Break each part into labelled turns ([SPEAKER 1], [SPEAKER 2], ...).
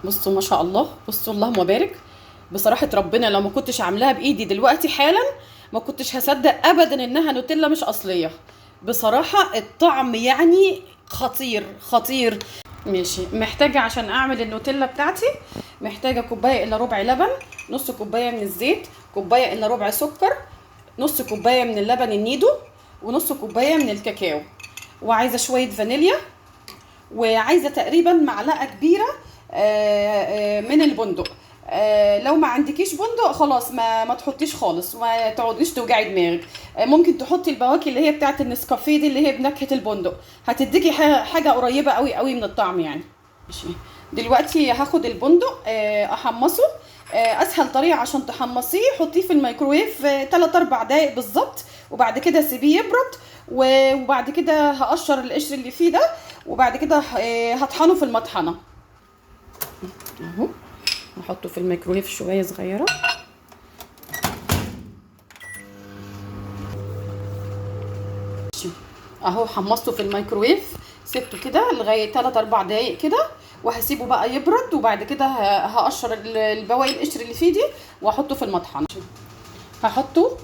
[SPEAKER 1] بصوا ما شاء الله، بصوا اللهم بارك. بصراحة ربنا لو ما كنتش عاملاها بايدي دلوقتي حالا ما كنتش هصدق ابدا انها نوتيلا مش اصلية. بصراحة الطعم يعني خطير خطير. ماشي، محتاجة عشان اعمل النوتيلا بتاعتي محتاجة كوباية الا ربع لبن، نص كوباية من الزيت، كوباية الا ربع سكر، نص كوباية من اللبن النيدو، ونص كوباية من الكاكاو، وعايزة شوية فانيليا، وعايزة تقريبا معلقة كبيرة من البندق. لو ما عندكيش بندق خلاص ما تحطيش خالص، ما تقعديش توجعي دماغك. ممكن تحطي البواكي اللي هي بتاعه النسكافيه دي اللي هي بنكهه البندق، هتديكي حاجة قريبه قوي قوي من الطعم يعني. ماشي، دلوقتي هاخد البندق، احمصه. اسهل طريقه عشان تحمصيه حطيه في الميكروويف 3-4 دقايق بالظبط، وبعد كده سيبيه يبرد، وبعد كده هقشر القشر اللي فيه ده، وبعد كده هطحنه في المطحنه. اهو هحطه في الميكروويف شوية صغيرة. اهو حمصته في الميكروويف، سبته كده لغاية 3-4 دقايق كده، وهسيبه بقى يبرد، وبعد كده هقشر البواقي القشر اللي فيه دي واحطه في المطحنه. هحطه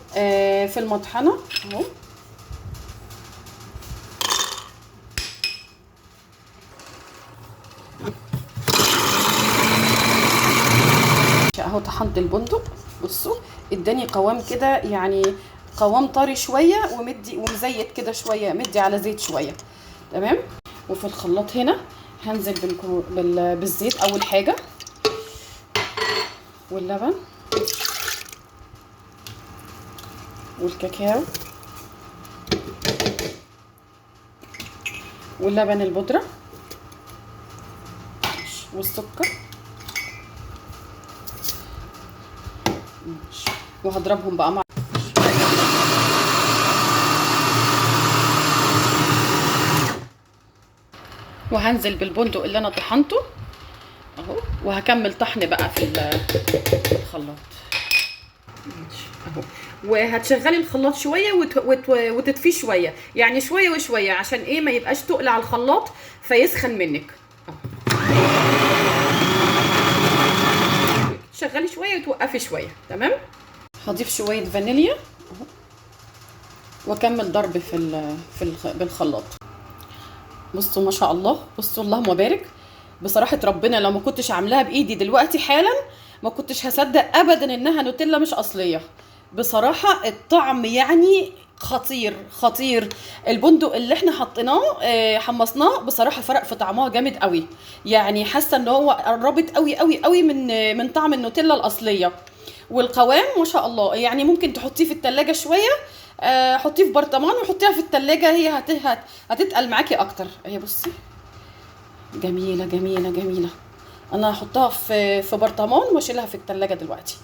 [SPEAKER 1] في المطحنه اهو. اهو طحنت البندق، بصوا اداني قوام كده، يعني قوام طري شوية ومدي ومزيت كده شوية، مدي على زيت شوية. تمام. وفي الخلاط هنا هنزل بالزيت اول حاجة، واللبن والكاكاو واللبن البودره والسكر، وهضربهم بقى مع. وهنزل بالبندق اللي انا طحنته اهو، وهكمل طحن بقى في الخلاط اهو. وهتشغلي الخلاط شوية وتطفيه شوية، يعني شوية وشوية، عشان ايه ما يبقاش تقل على الخلاط فيسخن منك. شغلي شوية وتوقفي شوية. تمام. هضيف شوية فانيليا اهو، واكمل ضرب بالخلاط. بصوا ما شاء الله، بصوا اللهم بارك. بصراحة ربنا لو ما كنتش عاملاها بايدي دلوقتي حالا ما كنتش هصدق ابدا انها نوتيلا مش اصلية. بصراحة الطعم يعني خطير خطير. البندق اللي احنا حطيناه حمصناه بصراحة فرق في طعمها جامد قوي، يعني حاسه ان هو قربت قوي قوي قوي من طعم النوتيلا الاصلية. والقوام ما شاء الله، يعني ممكن تحطيه في التلاجة شوية، حطيه في برطمان وحطيها في التلاجة، هي هتتقل معاكي اكتر. هي بصي جميلة جميلة جميلة. انا هحطها في برطمان واشيلها في التلاجة دلوقتي.